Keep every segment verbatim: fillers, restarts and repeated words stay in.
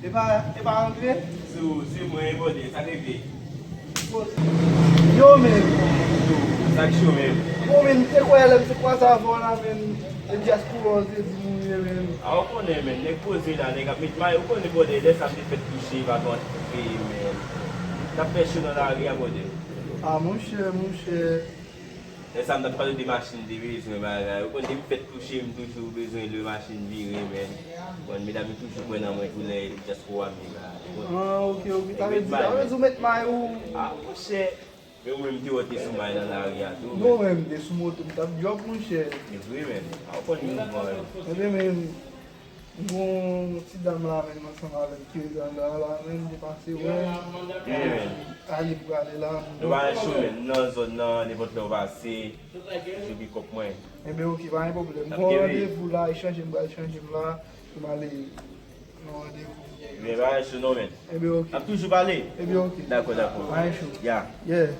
Epa, epa Andre? Sou, sou mwen, bòde, sa k rive? Yo, men. Sa k cho, men? Bon, men, m te kwè lè m te kwaze avè w la, men, e dyaspora w te di m ou ye, men. A, ou konnen, men, nèg poze la, nèg ap met may, ou konnen, bòde, lè sa m te fèt touche, pa t yon peyi, men. T ap fè cho nan lari a, bòde. A, monchè, monchè. Lè sa m t ap pale de machin, de bezwen bagay. Ou konn, depi m fèt touche, m toujou bezwen lè machin vire, men. Bon, medam yo toujou kwè nan mwen pou lè dyaspora m vin la. Ah, ok, ok. Sa vle di, sa vle di ou met may ou. Ah, monchè. Men ou menm te wè te sou may nan lari a tou, men. Non, men m te sou moto, m t ap djòb, monchè. Se vre, men. Ah, ou konn mouvman yo. Ebyen, men, Gon ti dam la menm ansanm avèk Kezanda la menm te pase wè. Wi, men. Alye pou ale la. Nou pa nan cho, men. Nan zòn nan, nenpòt lè w pase, toujou gen kòb mwen. Enben, ok, pa gen pwoblèm. Gon randevou la, e chanje m pral chanje m la, pou m ale nan randevou. Men pa nan cho non, men. Ebyen, ok. N ap toujou pale? Ebyen, ok. Dakò, dakò. Pa gen cho. Ya. Yeah.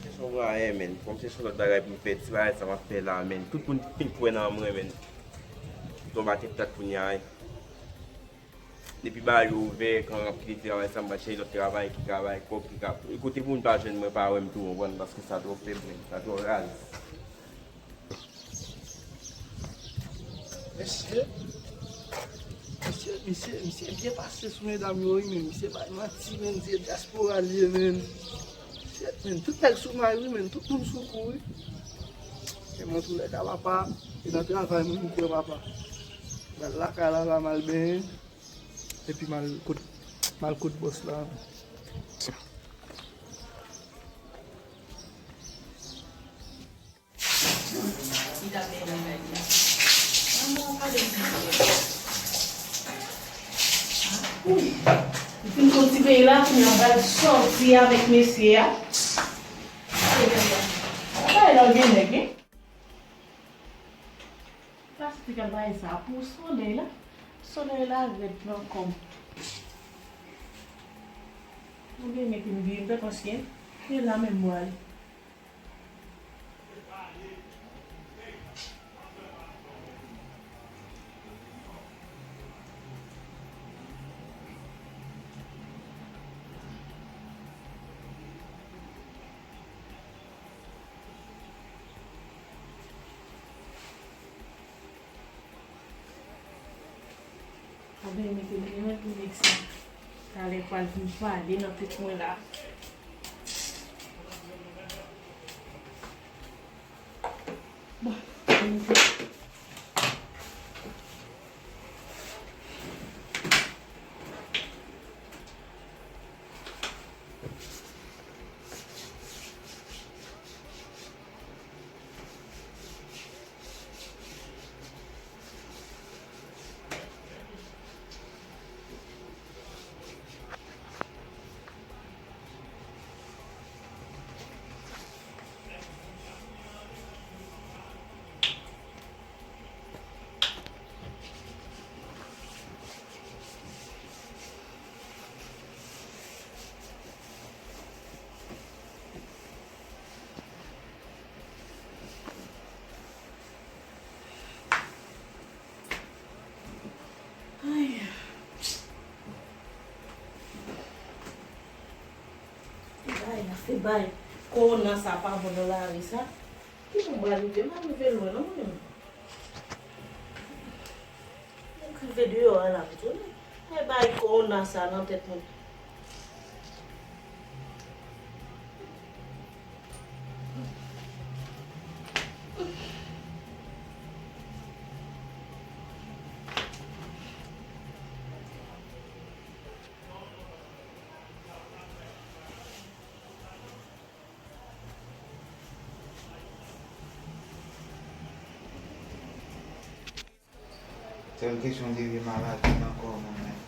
Se yon rayen, men. Kòm se yon lòt bagay pou m fè, ti bagay sa m ap fè la, men. Tout moun fin kwè nan mwen, men. Tonbe atè plat kounye a, wi. Depi ba yo ouvè, kan m ap kite travay sa, m pral chèche lòt travay ki ka bay kòb, ki ka, e kote moun pa jwenn mwen, pa wè m tou, konprann, paske sa twò fèb, men, sa twò raz. Mesye, mesye, mesye, mesye byen pase sou medam yo, wi, men misye bay manti, men, se dyaspora l ye, men. Shit, men, tout nèg sou may, wi, men, tout moun sou kou, wi. Men, antoulèka, papa, e nan travay, mwen, m kwè, papa. M al lakay la, la, m al benyen. Epi m al kot, m al kot bòs la. Li fin konn ti peyi la, kounye a pral sòti avèk mesye a. Bagay la gen nèg, wi. Sa se te kal bagay sa pou solèy la. Solèy la rèd nan kò m. Mwen byen mete m byen, m pèt ansyen. E la menm mwen ale. Anben, mete m devan pou nèg sa. Talè pral vin pale nan tèt mwen la. Bon, mete. Ay. Bay, afè bay. Kowona sa pa bon nan lari sa. Ki jan m pral rive? M ap rive lwen non mwen menm. M rive deyò a la m tounen. Mwen bay kowona sa nan tèt mwen. Yon kesyon de vye maladi ankò, mwen menm.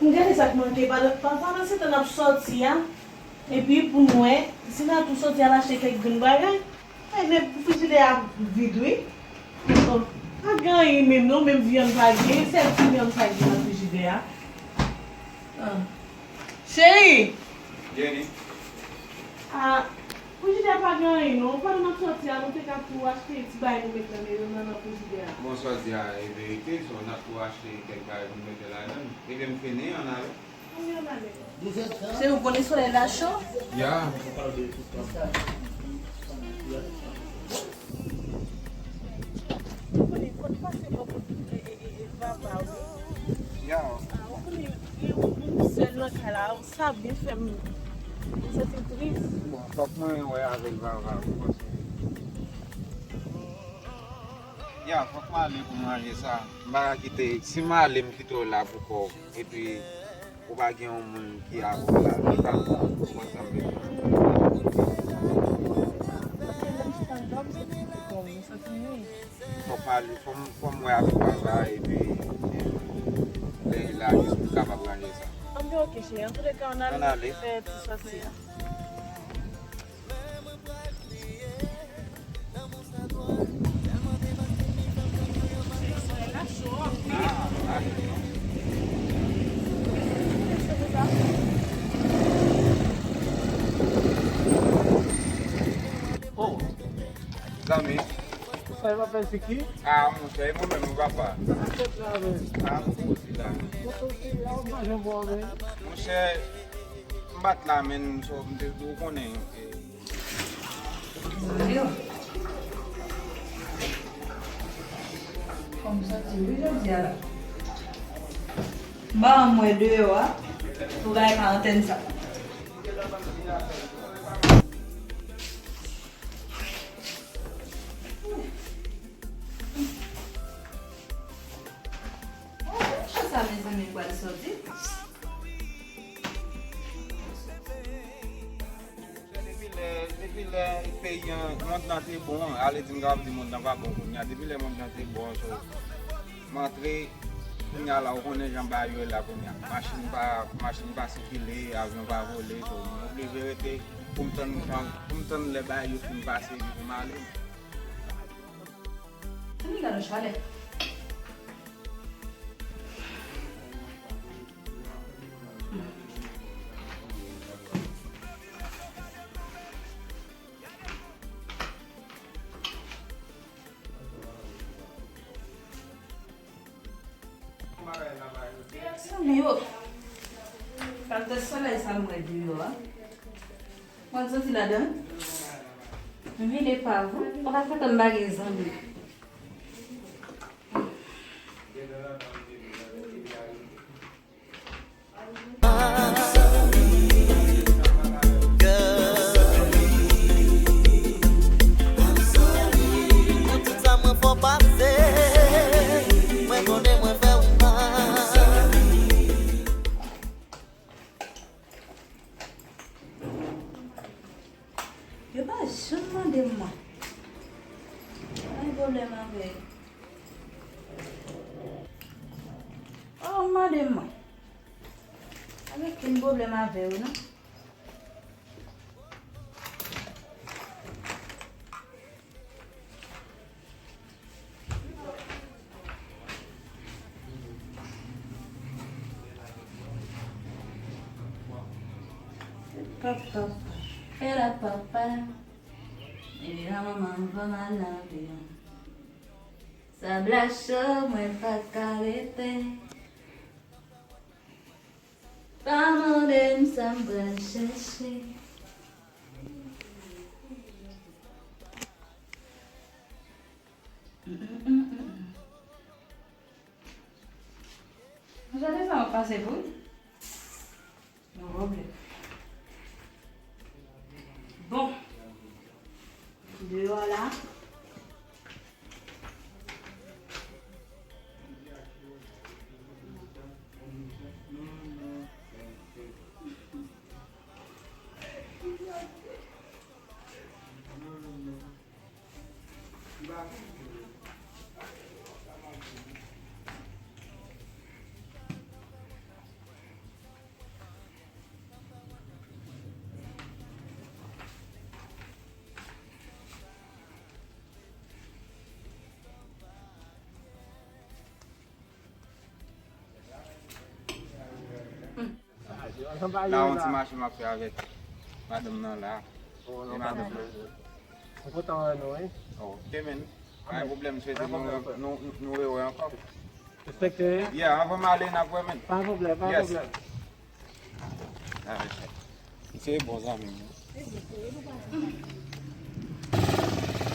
M gade sa k manke, pandan, pandan se tan n ap sòti a, epi pou n wè, si n a tou sòti al achte kèk grenn bagay, e men frijidè a vid, wi. Oh, pa gen anyen menm non, menm vyann pa gen, sèl ti vyann sa gen nan frijidè a. Ah. Cheri! Jenny. Ah, frijidè pa gen anyen non. Pandan n ap sòti a, nou te ka tou achte ti bagay nou met nan, nan, nan frijidè a. Bon, sa w di a e verite, so n ap tou achte kèk bagay pou n mete ladan l. Ebyen, m fini, ann ale. Ann ale. Se ou konnen solèy la cho? Ya. Ou konnen, fò n pase bò kote, e, e, e, e, Vava, wi. Ya. Ah, ou konnen, li, ou, ou sèl nan kay la, sa byen fè m, m santi m tris. Bon, fòk mwen wè avèk Vava, wi, paske, ya, fòk m ale pou m ranje sa. M pa ka kite, si m ale, m kite w la pou kò w, epi ou pa gen yon moun ki avè w la, ki pa konn sa m bezwen. Fòk m ale, fò m, fò m wè avèk Vava, epi, eh, lè la jis pou m kapab ranje sa. Anben, oke, cheri. Antouka, ann ale, ann ale fè ti sòsi a. Oh, zanmi. Sa e papa Ziki? Ah, monchè, e mwen menm, papa. Sa fèt la, men. Ah, mwen soti la. Ou soti la, ou manje bò, men. Monchè, m bat la, men, so, m te, ou konnen, eh, Yo. Kòm soti wi jodi a la. M pa anmwe deyò a pou bay karantèn sa. Sa mezanmi pral soti. Depi lè, depi lè peyi an, mond lan te bon, ale di m kapab di mond lan pa bon kounye a. Depi lè mond lan te bon, so, m antre, kounye a la, ou konnen jan bagay yo ye la kounye a. Machin pa, machin pa sikile, avyon pa vole, so, m oblije rete pou m tann jan, pou m tann lè bagay yo fin pase, epi pou m ale. Ann gade chalè. Zanmi yo, kalite solèy sa m wè deyò a. Mwen soti ladan. M vin epav ou. Ou pa ka tann bagay zanmi. Pou tout sa mwen fè w pase, mwen konnen mwen fè w mal. Yo pa janm mande m mwen. Pa gen pwoblèm avè yo. Pa janm mande m mwen. Pa gen okenn pwoblèm avè yo, non. Papa, papa, e la papa. E la manman, m pa mal nan peyi an. Sa blacho, mwen pa ka rete. Pa mande m sa m pral chache. Gade sa w ap pase pou li. Yon pwoblèm. Bon. Deyò a la. La, yon ti mache m ap fè avèk madanm nan la. E madanm nan. M kontan wè nou, wi. Ok, men. Pa gen pwoblèm, m swete nou, nou, nou rewè ankò. Respekte. Yeah, anvan m ale, n ap wè, men. Pa gen pwoblèm, pa gen pwoblèm. Misye bon zanmi m.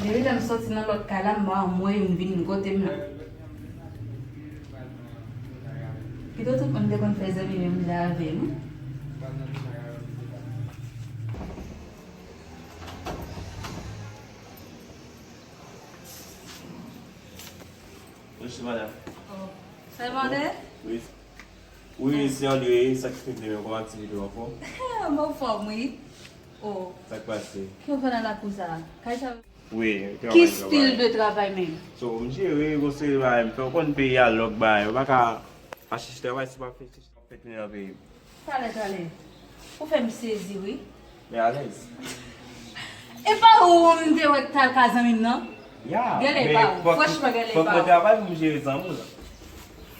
Depi lè m soti nan lòt kay la, m pa wè moun vin kote m nan. Pito tout moun te konn fè zanmi menm jan avè m. Bonjou, madam. Oh. Sa e mande? Wi. Wi, se André, sa k fè demen, kòman aktivite w anfòm? M anfòm, wi. Oh. Sa k pase? Ki w fè nan lakou sa a? Kay sa. Wi, travay, travay. Ki stil de travay menm? So, m jere, gon seri bagay m fè. Ou konn peyi a lòk bagay. Ou pa ka pa chèche travay si w pa fè chèche, w ap fè tounen nan peyi m. Talè, talè. Ou fè m sezi, wi. Men alèz. E pa ou m te wè k t al ka zanmi m nan? Ya, genlè e pa ou. Franchman, genlè e pa ou. Fòk mwen travay pou m jere zanmi w lan.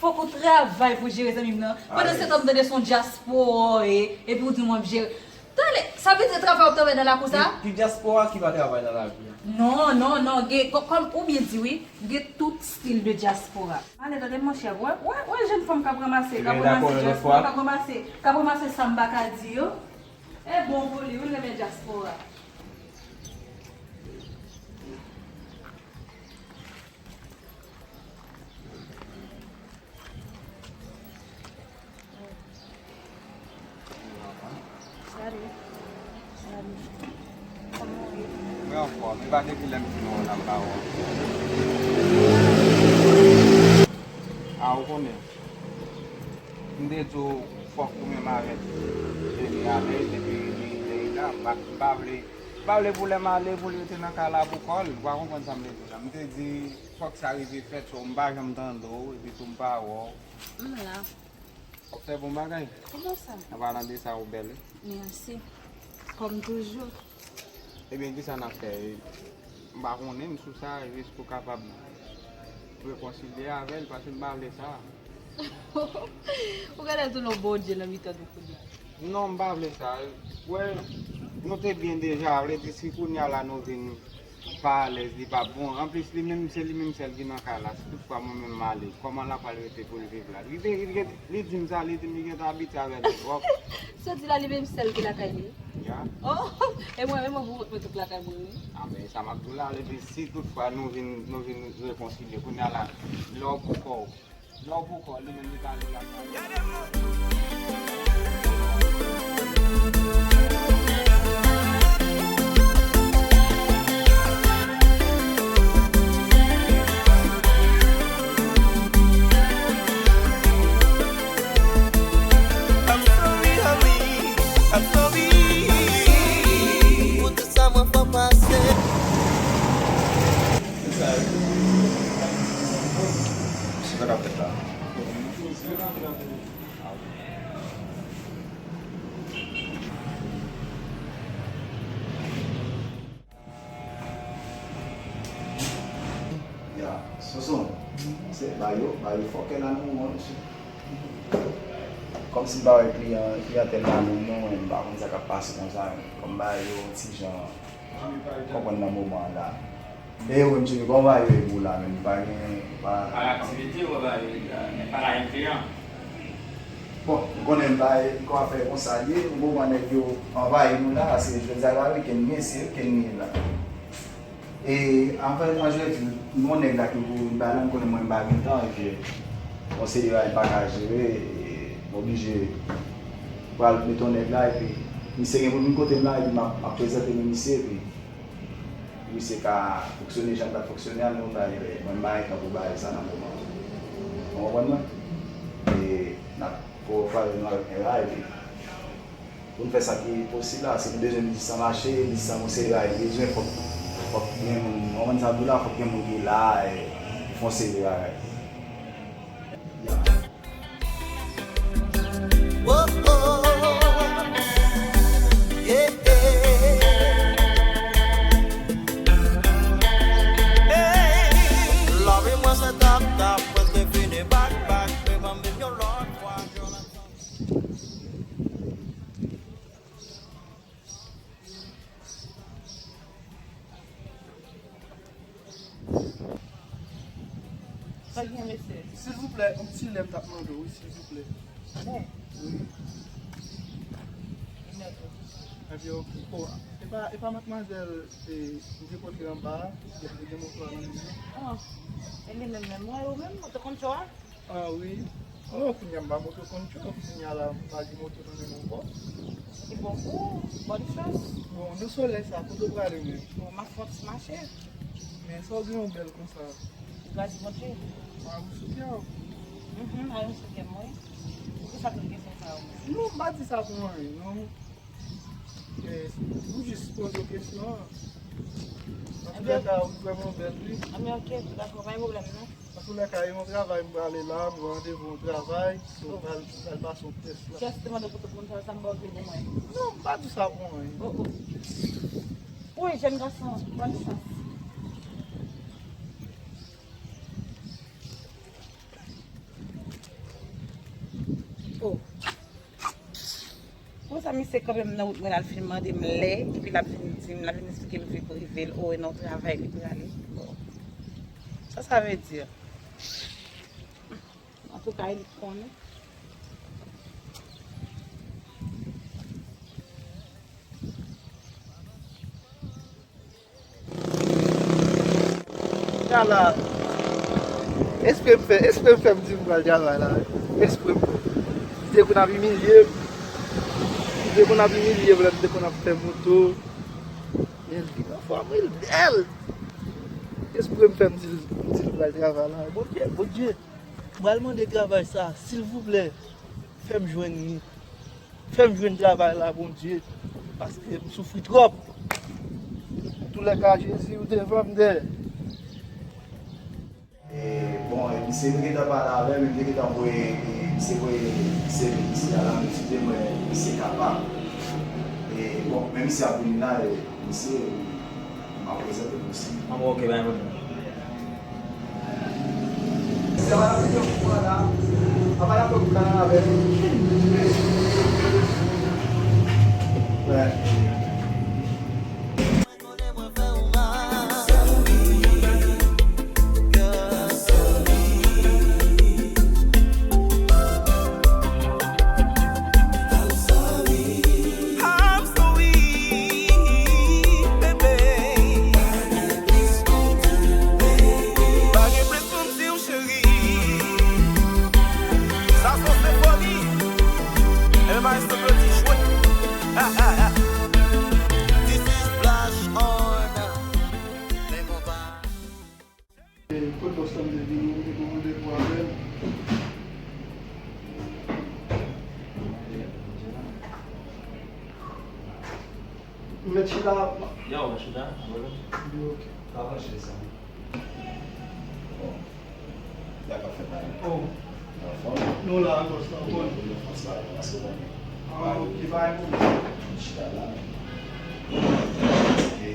Fòk ou travay pou jere zanmi m nan. Pandan se tan m tande se yon dyaspora w ye, epi w di m w ap jere. Talè, sa vle di travay w ap travay nan lakou sa? Ki, ki dyaspora ki pa travay nan lakou? Non, non, non, gen, kò-, kòm ou byen di wi, gen tout stil de dyaspora. Ale, tande monchè, wè, wè, wè jèn fanm k ap ranmase, k ap ranmase dyaspora, k ap ranmase, k ap ranmase sa m pa ka di yo. E bon pou li, wi, l renmen dyaspora. Salut. Salut. Kòman w ye? Mwen anfòm, e pa depi lè m fin wè w n ap ba w. A, ou konnen. M te di w fòk ou menm avèk Jenny alèz, epi li, li la, m pa, m pa vle, m pa vle pou lè m ale, pou li rete nan kay la pou kò l. Ou pa konprann sa m vle di w la. M te di, fòk sa rive fèt, so m pa janm tande w, epi tou m pa wè w. M la. W ap fè bon bagay. Kòman sa? An palan de sa, ou bèl, wi. Mèsi. Kòm toujou. Ebyen, kisa n ap fè? M pa konnen, m sou sa, jis pou kapab rekonsilye avè l, paske m pa vle sa. Ou genlè tounen yon Bondye nan mitan nou kounye a. Non, m pa vle sa. Wè, nou te byen deja, vle di si kounye a la nou vin pa alèz, li p ap bon. Anplis, li menm, se li menm sèl ki nan kay la. Si toutfwa mwen menm m ale, kòman l ap pral rete pou l viv la? Li te, li gen, li di m sa, li di m li gentan abitye avè li twòp. Sa w di la, li menm sèl ki lakay li? Ya. Oh, e mwen menm, mwen pou kont mwen tout lakay mwen, wi. A, men sa m ap di w la, li di si toutfwa nou vin, nou vin rekonsilye, kounye a la, lè w pou kò w. Lè w pou kò w, li menm li ka ale lakay li. I'm sorry, honey, I'm sorry. Pou tout sa mwen fè pase. Sa k ap fèt la? Ya, Sonson, se ba yo, ba yo fòkè la nan moman, mesye. Kòmsi m pa wè kliyan, kliyantèl la menm non, mwen m pa konn sa k ap pase konsa, kòm ba yo ti jan konprann nan moman an la. E ou menm, Jimmy, kòman bagay yo ye pou ou la menm? Pa gen, pa... Pa gen aktivite, ou pa gen, men pa gen kliyan. Bon, ou konnen m pa gen afè konsa l ye, ou konprann nèg yo anvayi nou la, paske jodi a la, wikenn gen, se wikenn li ye la. E anfen, an jodi, nou yon nèg la ki pou vin bay la, m konnen mwen m pa gen tan, epi yon seri bagay m pa ka jere, e m oblije pral mete yon nèg la, epi misye gen pou l vin kote m la, epi m ap, m ap prezante m misye, epi misye ka fonksyone jan l ta fonksyone a, nou bay, mwen m pa gen tan pou bagay sa nan moman. Ou konprann mwen? E n ap korepare nou avèk nèg la, epi pou n fè sa ki posib la, paske nou bezwen biznis lan mache, biznis lan gon seri bagay li bezwen, fòk, fòk gen moun, ou konprann sa m di w la, fòk gen moun ki la, e, pou fè yon seri de bagay. Ya. Oh, oh, yeah, yeah. Hey, love mwen se tap tap, prèske fini bak bak, men ban m yon lòt fwa, Jonathan. Sa gen, mesye? Silvouplè, yon ti lè m t ap mande w, wi, silvouplè. Bon. Wi. Mèt. Ebyen, ok. Oh, e pa, e pa madmwazèl, e, m te kontre anba a, li te gen moto a nan men li? Ah, e li menm menm, mwen, ou menm, ou te konn cho a? Ah, wi. Oh, kounye a m pa moto konn cho, kounye a la, m pa gen moto nan men m ankò. Ki bon pou ou, bòn chans. Bon, nan solèy sa, kote w prale menm? Bon, m ap fè yon ti mache. Men sa w gen yon bèl konsa. Gras Bondye. A ou sou kè w? Mhm, a yon sou kè m, wi. Poukisa tout kesyon sa yo menm? Non, m pa di sa pou anyen, non. Men, m jis poze w kesyon an. Antoulèka, ou vrèman bèl, wi. Anben, ok, dakò, pa gen pwoblèm, non. Antoulèka, e yon travay m prale la, m gen randevou yon travay, so, m pral, m pral pase yon tès la. Kiyès te mande pou tout moun fè sa, m ba w di pou mwen? Non, m pa di sa pou anyen. Oh, oh. Wi, jèn gason, bòn chans. Oh. Konsa misye kanpe m nan wout mwen la, l fin mande m lè, epi l ap vin di m, l ap vin esplike m fi prive l, oh, e nan yon travay li prale. Bon. Sa sa vle di? Antouka, li konnen. Ala, espre m fè, espre m fè m di m pral travay la. Espre m fè. Li te konn ap imilye m. Li te konn ap imilye m lè m te konn ap fè moto. Men li anfòm, wi, li bèl. Espre m fè m di l, di l pral travay la. Bondye, Bondye, m pral mande travay sa, silvouplè. Fè m jwenn li. Fè m jwenn travay la, Bondye, paske m soufri twòp. Antoulèka, Jezi, ou devan m dèyè. E, bon, e, misye, nou gentan pale avè m, e m te gentan voye, e, misye voye sèvi misye a la, men misye di mwen misye kapab. E, bon, men misye ap vin la, e, misye, m ap prezante nou osi. An bon, ok, pa gen pwoblèm. Cheri, sa se senfoni. Ebyen, maestro Claudy jwe. This is Flash on. Lè konpa. Kot bòs la m te di nou, ou te gen randevou avè l. M mèt chita. Ya, w mèt chita. Yo, ok. Pa branche sa. Bon. Sa k ap fèt la menm? Oh. Anfòm? Nou la ankò, sa bon. Pou nou fè sa, paske bon. Ah, ok, pa gen pwoblèm. Chita la. E,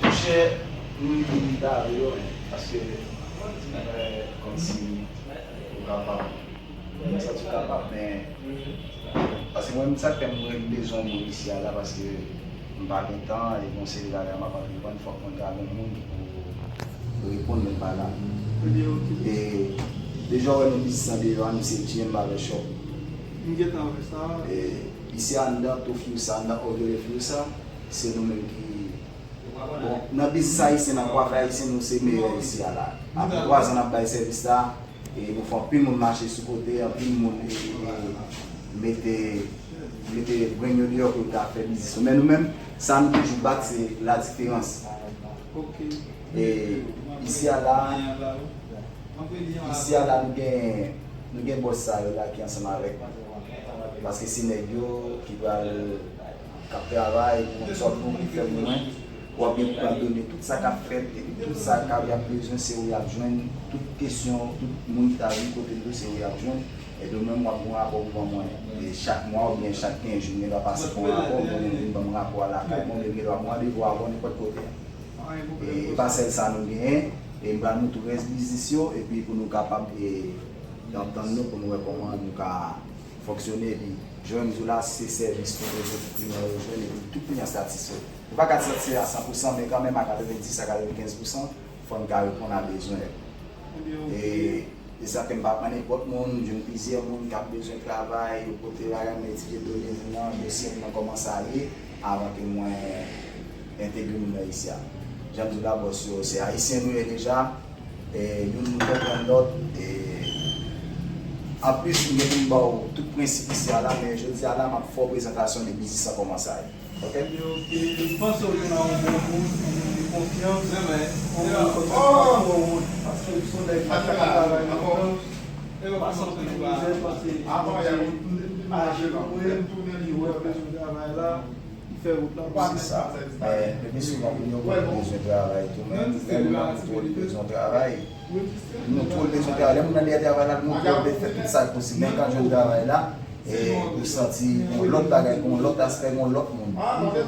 monchè, nou limite avè yo, men, paske, eh, kòmsi ou kapab, ou santi w kapab, men, paske mwen menm, sa k fè mwen bezwen moun isi a la, paske m pa gen tan, e yon seri bagay m ap antrepann, fòk mwen ta gen moun pou reponn, men l pa la. E deja w wè nan biznis lan deyò a, misye J M Barber Shop. M gentan wè sa. E isi a anndan Tofiusa, anndan Ogele Fiusa, se nou menm ki, bon, nan biznis ayisyen, nan kwafè ayisyen, nou se meyè isi a la. Apre twa zan n ap bay sèvis la, e nou fè anpil moun mache sou kote, anpil moun, e, e, mete, mete grenn yo deyò pou yo ta fè biznis yo. Men nou menm, sa nou toujou bat, se ladiferans. E isi a la, isi a la, nou gen, nou gen bòs sa yo la ki ansanm avèk nou. Paske se nèg yo ki pral k ap travay pou yon sòt moun, pou fè moun mwen, w ap gen pou pral done tout sa k ap fèt, epi tout sa k ap, y ap bezwen, se ou y ap jwenn, tout kesyon, tout moun ki ta vin kote m tou, se ou y ap jwenn, epi ou menm w ap gen yon rapò pou ban mwen, e chak mwa oubyen chak kenz jou, m gen dwa pase pou yon rapò, oubyen vin ban m rapò a lakay mwen, oubyen m gen dwa pran randevou avè w nenpòt kote. E, e pa sèl sa nou genyen, e m pral montre w rès biznis yo, epi pou nou kapab, e, antann nou, pou nou wè kòman nou ka fonksyone, epi jan m di w la, se sèvis nou bezwen pou kliyan yo jwenn, epi tout kliyan satisfè. Nou pa ka satisfè a san pou san, men kanmenm a katrevenndis a katrevenkenz pou san, fò n ka reponn a bezwen yo. E, e sa fè m pa pran nenpòt moun, m jwenn plizyè moun k ap bezwen travay, yo pote bagay, m etidye done moun nan, dosye moun nan, kòman sa ye, avan ke mwen entegre moun nan isi a. Jan m di w la, bòs yo, se ayisyen nou ye deja, e, youn nou konprann lòt, e, anplis, m gen pou m ba w tout prensip isi a la, men jodi a la, m ap fè w prezantasyon de biznis lan kòman sa ye. Ok? Ok, ok. M panse w jwenn a yon bon moun, yon moun de konfyans, yon moun kote w pa twò wont, paske w se yon nèg ki ap travay lontan, pa santi w mizè, paske Bondye aji pou mwen, li wè bezwen travay la, li fè wout la pou mwen. Se sa. Men, le pli souvan, moun yo konn bezwen travay tou, men lè moun nan twò li bezwen travay, nou twò l bezwen travay. Lè moun nan dèyè travay la, nou twò l fè tout sa k posib. Men kan l jwenn travay la, e, ou santi yon lòt bagay, yon lòt aspè, yon lòt moun. E,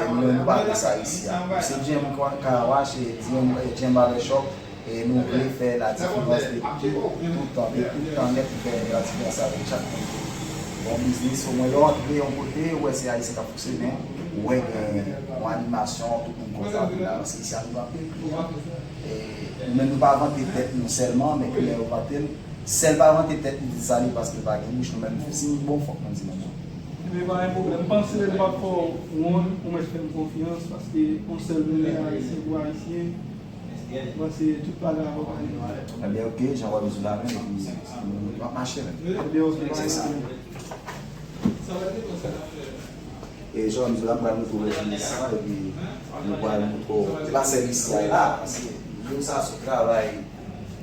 nou menm nou pa vle sa isi a. Se Djenm Car Wash, e, Djenm, e, Djenm Barber Shop, e, nou vle fè la diferans de tout, tout tan, de tout tan nèt, nou fè la diferans avèk chak moun. Bon biznis, omwen lè w antre yon kote, ou wè se ayisyen k ap fonksyone, ou wè gen yon animasyon, tout moun kontan, vin avanse isi a, nou gen anpil kliyan. E, nou menm nou pa vante tèt nou sèlman, men kliyan yo vante l. Sèl pa vante tèt li di sa li paske l pa gen bouch, nou menm si nou bon fòk nou di nou bon. Ebyen pa gen pwoblèm. M panse m p ap fè w wont, ou mèt fè m konfyans, paske yon sèl nou ye, ayisyen pou ayisyen. M panse tout bagay ap ale. Ebyen ok, jan w ap di la menm, epi nou, nou ap mache menm. Ebyen ok, pa gen pwoblèm. E jan m di w la, m pral montre w biznis lan, epi nou pral montre w. Se pa sèl isi a la, paske nou sa sou travay,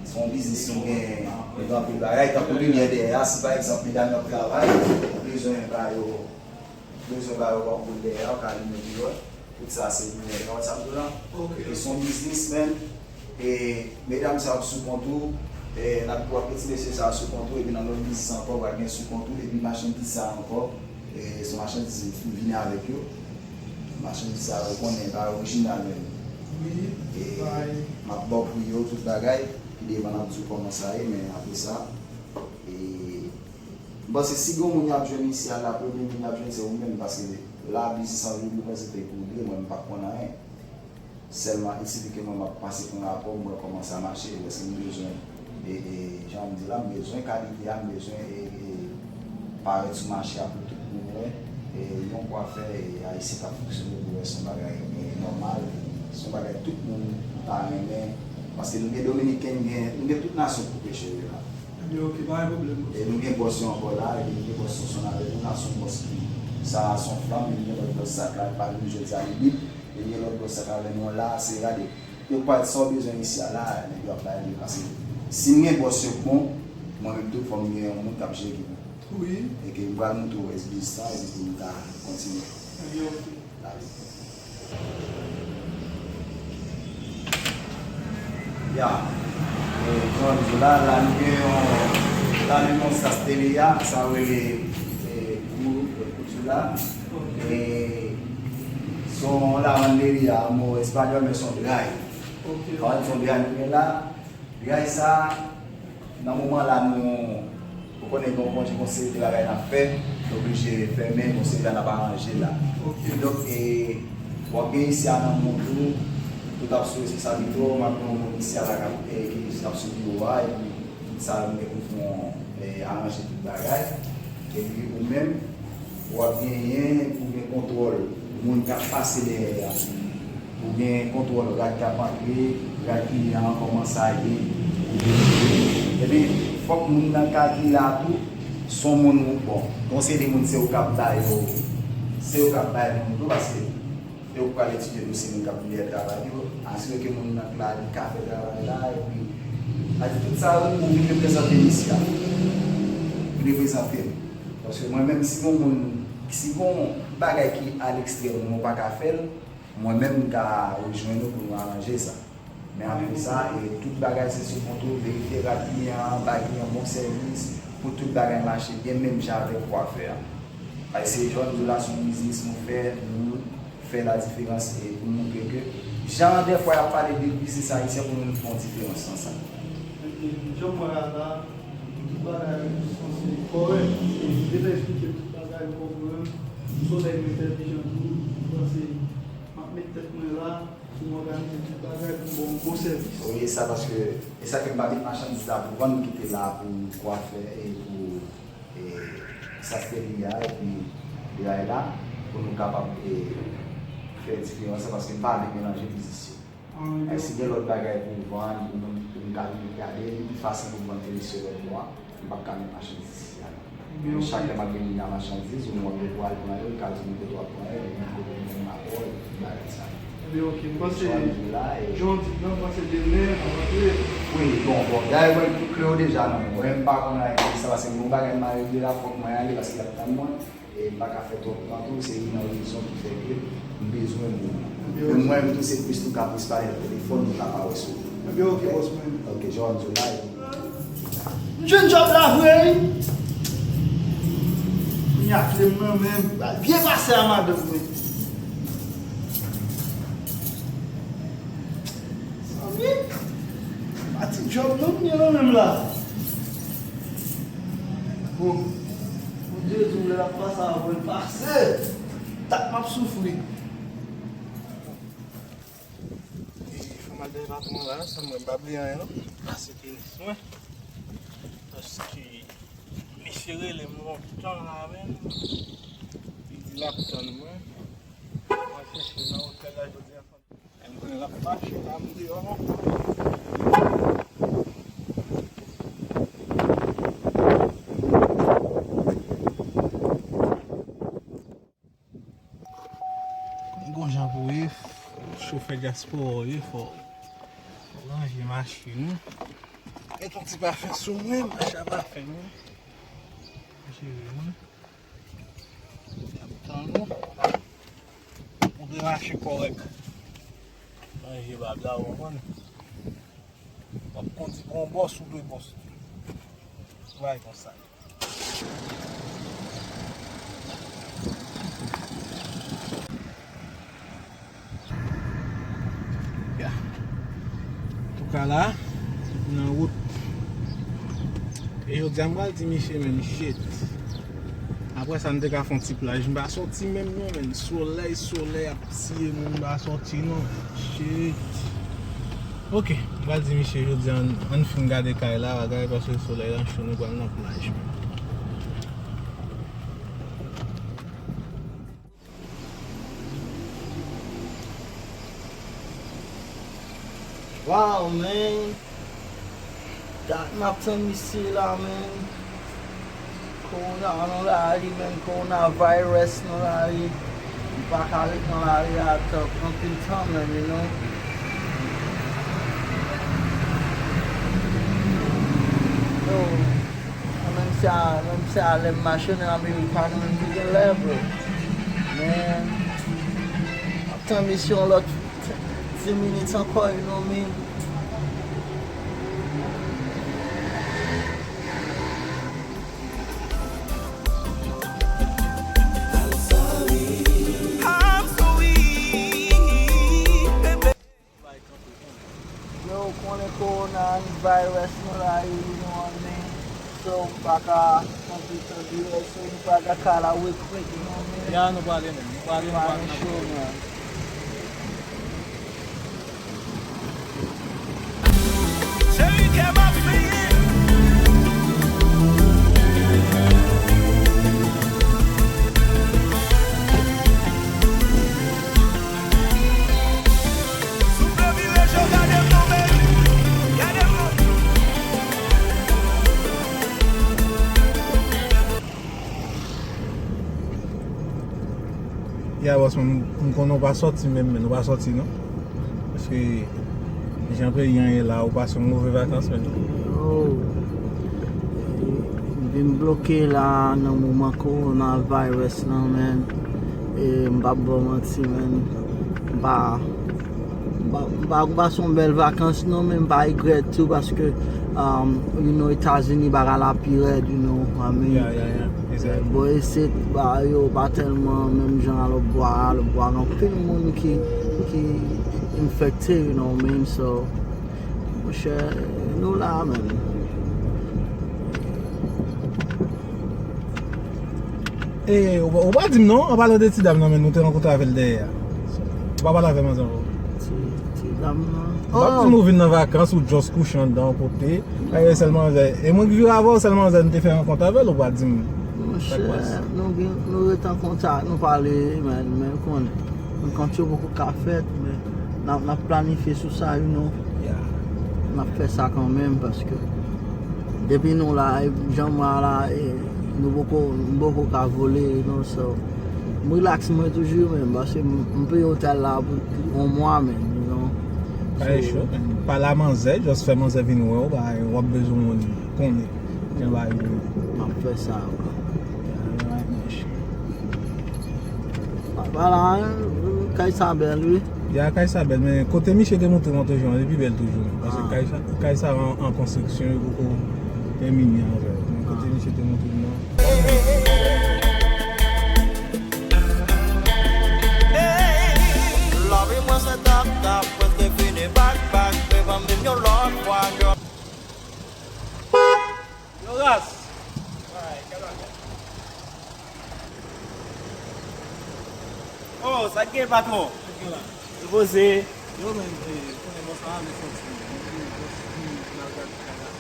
se yon biznis nou gen, nou gen anpil bagay, tankou limyè dèyè a, si pa egzanp medam yo ap travay, ou bezwen ba yo, bezwen ba yo yon boul dèyè a, ou ka limen pou yo. Tout sa se limyè, ou konprann sa m di w la? Ok. E se yon biznis, menm, e medam sa ap sou kont ou, e n ap wè ti mesye sa sou kont ou, epi nan lòt biznis ankò, pral gen sou kont ou, epi machandiz sa ankò, e se machandiz m vini avèk yo. Machandiz sa yo konnen pa orijinal menm. Wi, e bay. M ap ba w pri yo, tout bagay, pi devan n ap di w kòman sa ye, men apre sa, e m panse si gen yon moun y ap jwenn isi a la, premye moun y ap jwenn se ou menm, paske la biznis an vin prezante pou ou, mwen m pa konn anyen. Sèlman eksplike mwen m ap pase pran rapò, m wè kòman sa mache, èske m bezwen, e, e, jan m di la, m bezwen kalite a, m bezwen, e, e, parèt sou mache a pou tout moun wè, e, yon kwafè, e, ayisyen k ap fonksyone pou wè se yon bagay, e, nòmal, se yon bagay tout moun ta renmen, paske nou gen dominiken, nou gen, nou gen tout nasyon pou peche yo la. Ebyen, ok, pa gen pwoblèm. E nou gen bòs yo ankò la, epi nou gen bòs Sonson avè nou la, se yon bòs ki, sa se yon flanm, epi gen lòt bòs sa k la, li pa vini jodi a, li lib, epi gen lòt bòs sa k avè nou la, se gade, yo pa sa w bezwen isi a la, nèg yo ap bay li, paske si m gen bòs yo k bon, mwen menm tou fò m gen yon moun k ap jere m. Wi. E ke m pral montre w rès biznis la, epi pou nou ka kontinye. Ebyen, ok. Ya. E, jan m di w la, la nou gen yon, la nou gen yon sas tele a, sa yo rele, e, gou, e, kouti la. Ok. E, se yon lavann tele a, mo espanyòl, men se yon dray. Ok. Lavann se yon dray nou gen la. Dray sa, nan moman la nou, ou konnen gen yon konje, gen yon seri de bagay n ap fè, nou oblije fèmen, gen yon seri bagay n ap aranje la. Ok. Kidonk, e, w ap gen isi a nan moun tou, tout ap sou responsablite w, m ap gen yon moun isi a la k ap, e, ki ap sou biwo a, epi tout sa nou gen pou fè yon, e, aranje tout bagay. Epi ou menm, w ap genyen pou gen kontwòl moun k ap pase dèyè a. Pou gen kontwòl rad k ap antre, rad kliyan an, kòman sa ye. Epi, fòk moun nan ka ki la tou, se yon moun ou, bon, gen yon seri de moun se ou k ap ba yo, se ou k ap bay moun tou, paske e ou pral etidye dosye moun k ap vini travay yo, asire ke moun nan k la, li ka fè travay la, epi, sa di tout sa, ou vin reprezante m isi a. Vin reprezante m. Paske mwen menm, si gon moun, si gon bagay ki alekstrè mwen, ou pa ka fè l, mwen menm, m ka rejwenn ou pou nou aranje sa. Men apre sa, e, tout bagay se sou kont ou, verifye rad kliyan an, bay kliyan bon sèvis, pou tout bagay mache byen, menm jan avèk kwafè a. Paske se jan m di w la, se yon biznis nou fè, nou fè la diferans e pou montre ke jan dèfwa y ap pale de biznis ayisyen pou nou fè yon diferans nan sa. Epi, jan m wè a la, tout bagay sanse kòrèk. E m te fè eksplike tout bagay, ou konprann. M se yon nèg entèlijan tou, m panse m ap met tèt mwen la, Pou m òganize tout bagay, pou m ba w yon bon sèvis. Wi, e sa paske, e sa ke m pa met machandiz la pou vann, m kite la pou kwafè e pou, e, sastre limyè a, epi dèyè la, pou nou kapab, e, fè diferans la, paske m pa vle melanje biznis yo. E si gen lòt bagay pou vann, pou moun, pou moun ka vin gade, li pi fasil pou vann tele sou lòt bò a. M p ap ka met machandiz isi a non. Men chak lè m ap gen moun nan machandiz, ou m ap gen pou al pran yo, li ka di m kote w ap pran yo, li di m kote m pran yo, bagay sa. Ebyen, oke, m panse, jan w di la, e jan w di la, m panse demen, m ap antre. Wi, bon, bon, dayè, mwen, tout kle yo deja nan men mwen, m pa konn anyen, se sa, paske m gen yon bagay m a regle la, fòk mwen ale, paske y ap tann mwen. E m pa ka fè twòp tan tou, se youn nan rezon ki fè ke m bezwen moun nan. Men mwen menm tou, se plis nou ka plis pale nan telefòn, nou ka pa wè sou. Ebyen, oke, bòs mwen. Oke, jan w di la, e m jwenn djòb la vre, wi. Kounye a, flem nan, men, byen pase a madanm mwen. Sanble pa ti djòb non m gen nan men m la. Bon, Bondye di w lè l ap pase avè l pase. Tak m ap soufri. Fò m al dèyè patwon an la, san mwen m pa bliye anyen non. Pase tenis mwen. Paske misye rele m lontan la menm. Li di l ap tann mwen. Mwen chèche nan otèl la jodi a. M konnen l ap fache la, m deyò non. Gon jan pou ye, chofè dyaspora w ye, fò w ranje machin ou. Met yon ti pafen sou mwen, mache a pafen mwen. Jere mwen. Tann ou. Ou dwe mache kòrèk. Ranje bab la, ou konprann? W ap kondi pou yon bòs, ou dwe bòs tou. Bagay konsa. Ya. Antouka la, nan wout. E jodi a m pral di misye menm shit. Apre sa, m te ka fè yon ti plaj. M pa sòti menm non, menm. Solèy, solèy ap tiye moun, m pa sòti non. Shit. Oke, m pral di misye jodi a, ann, ann fin gade kay la, bagay, paske solèy la cho, nou pral nan plaj. Wow, man. Dat m ap tann misye la, man. Kowona nan lari, man. Coronavirus nan lari. M pa ka ret nan lari a tan, anpil tan, man, you know. Yo, menm si a, menm si a lè m mache nan America, nou menm nou gen lè, bro. Men, m ap tann misye yon lòt Ten minutes ankò, you know me. Yo, konnen corona virus nou la, you know what I mean? So, m pa ka konpetans dirèk, so, nou pa ka kal a rekwèt, you know what I mean? Ya, nou prale menm. Nou prale, nou prale, nou prale. Cheri, kè m ap fini. Souple vire je w, gade m non, baby. Gade m non. Ya, bòs mwen, m, m konnen w pa sòti menm, men w pa sòti non. Paske jan peyi an ye la, ou pase yon move vakans menm. Oh. M vin bloke la nan moman coronavirus lan, man. E m p ap ba w manti, man. M pa, m pa, m pa, m pa se yon bèl vakans non, men m pa regrèt tou paske, um, you know, Etazini bagay la pi rèd, you know, I mean, yeah, yeah, yeah. Exactly. Bò isit, ba yo pa tèlman menm jan a lòt bò a, lòt bò a gen anpil moun ki, ki enfekte, you know what I mean? So, monchè, nou la, man. E, ou, ou pa di m non, an palan de ti dam nan, men nou te rankontre avè l dèyè a. Ou pa pale avè m ansanm ankò. Ti, M p ap di m ou vin nan vakans, ou just kouche anndan yon kote, pa gen sèl manzè. E mwen ki vire avè w, sèl manzè m te fè rankont avè l, ou pa di m sa k pase. Monchè, nou gen, nou ret an kontak, nou pale, men, men ou konnen. Rankont yo poko ka fèt, men n ap, n ap planifye sou sa, you know. Yeah. N ap fè sa kanmenm, paske depi nou la, e jan mwa la, e nou poko, nou poko ka vole, you know, so, m relax mwen toujou, men, paske m, m peye otèl la pou, pou yon mwa, men, you know. Bagay cho, men. Pale a manzè, just fè manzè vin wè w, bagay, w ap bezwen moun konnen. Jan bagay yo ye. M ap fè sa, bro. Alright, man. Vwala, kay sa bèl, wi. Ya, kay sa bèl, men kote misye te montre mwen toujou an, li pi bèl toujou. Paske kay sa, kay sa an, an konstriksyon, yo poko tèmine avè l. Men kote misye te montre m nan. Lavi mwen se tap tap, prèske fini bak bak, men ban m vin yon lòt fwa, girl. Yo, ras. Oh, sa k gen, patwon? Sa k gen la? Repoze. Yo, men, eh, konnen bòs la ale sòti. Mwen vin, mwen vin, mwen al gade kay la.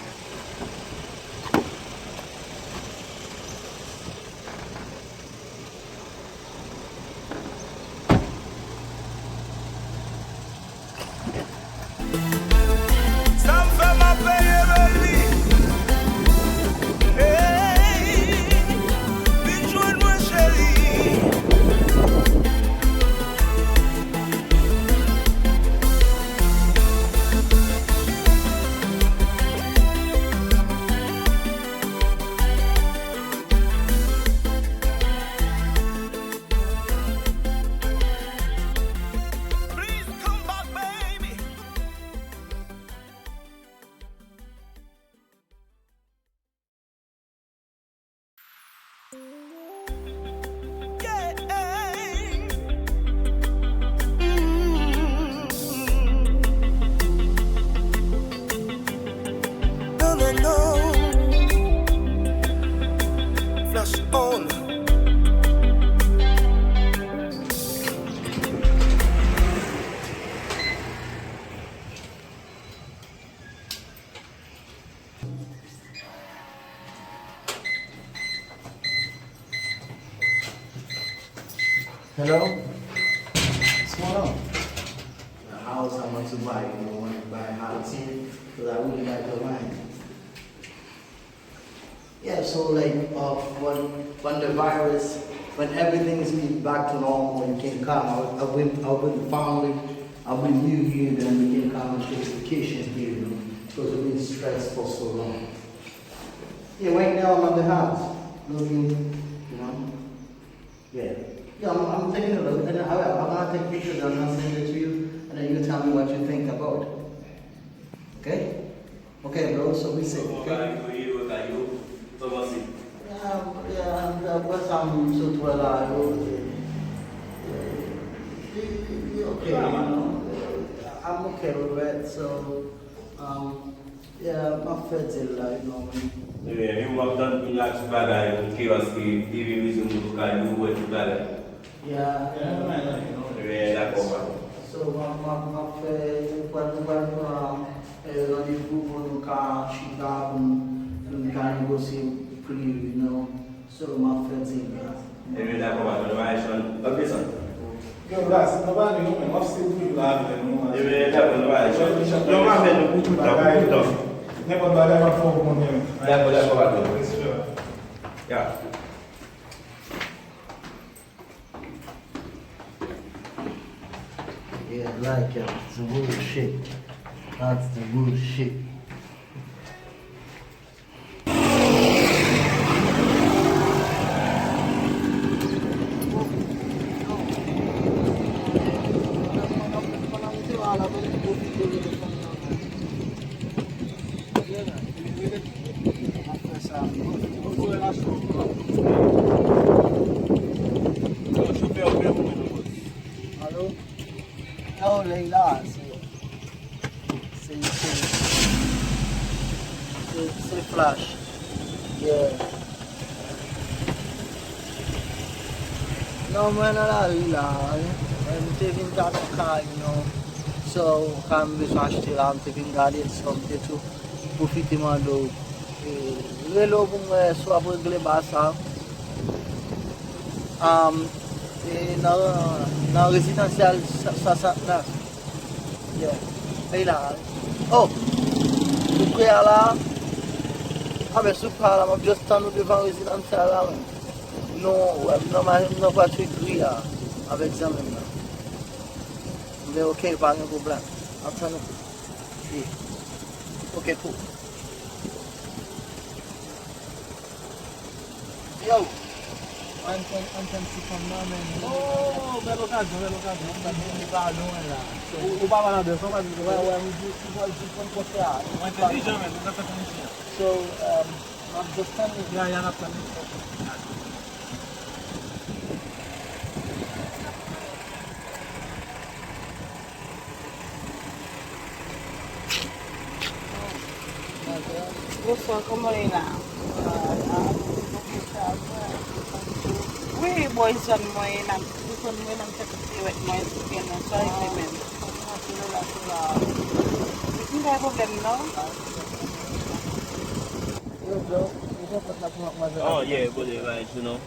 Sa m fè m ap peye, baby. Hey, vin jwenn mwen, cheri. Please come back, baby. Yeah. Mm. No, no, no. Flash on. Hello? What's going on? The house I want to buy, you know, want to buy a house here, 'cause I really like the land. Yeah, so, like, uh, when, when the virus, when everything is be back to normal, you can come. I will, I will, I will finally, I will new year, then we can come and take vacation here, you know, because we've been stressed for so long. Yeah, right now I'm at the house, looking, you know. Yeah. Yeah, I'm, I'm taking a look, and I, I'm gonna take pictures and I'll send it to you, and then you tell me what you think about it. Okay? Okay, bro, so be safe, okay? Yeah, yeah, and, uh, what's, um, so well, uh, you, you, you, you okay, you know? I'm okay with that, so, um, yeah, m ap fè deal la, you know, man. Ebyen, wi, m ap tann pou n ak tout bagay, ok, paske depi mezon nou ka nou wè tout bagay. Yeah, yeah, man, you know. Ebyen, dakò, pa. So, m ap, m ap, m ap fè, nou pral, nou pral pran, eh, randevou pou nou ka chita, pou n, pou n ka negosye pri, you know. So, m ap fè deal la. Ebyen, dakò, patwon, nou pa echanj. L ap desann. Yo, baz, nou pa ale non, men w ap sedui la avè nou. Ebyen, dakò, nou pa echanj. Nou pa fè nou pou tout tan, pou tout tan. Nenpòt bagay, m ap fè w konnen. Dakò, dakò, patwon. Respè. Ya. Yeah, I like it. It's the real shit. That's the real shit. Alo? Yo, Leila, se, se, se, se, se Flash. Yeah. Non, mwen nan lari la, wi. Mwen, m te vin gade yon kay, non. Sa w ka m bezwen achte la, m te vin gade l, sa m te tou pwofite mande w, e, rele w pou m wè si w ap regle ba sa. Um, e nan, nan rezidansyèl swasantnèf. Yeah. Li la. Oh! Ou prè a la? A ben, si w prè a la, m ap just tann ou devan rezidansyèl la, men. Nou, wè, m nan, ma- m nan pati gri a, avèk zanmi m nan. Men ok, pa gen pwoblèm. M ap tann ou. Yeah. Ok, cool. Yo! An, an, an tann ti fanm nan, men. Oh, bèl okazyon, bèl okazyon. Li pa lwen la. Ou, ou pa pale anglè, sa w pa di. Wè, wè, m di, ou pa di konn konsè a. Ou entèlijan, men, ou ka fè konn isi a. So, um, m ap just tann li. Ya, ya, n ap tann li. Bonswa, kòman w ye la? Wi, bòy zòn mwen ye la, zòn mwen la, m fè tout piwèt mwen, tout byen mwen, sa regle menm. M pa gen pwoblèm non. Oh yeah, brother, like, you know.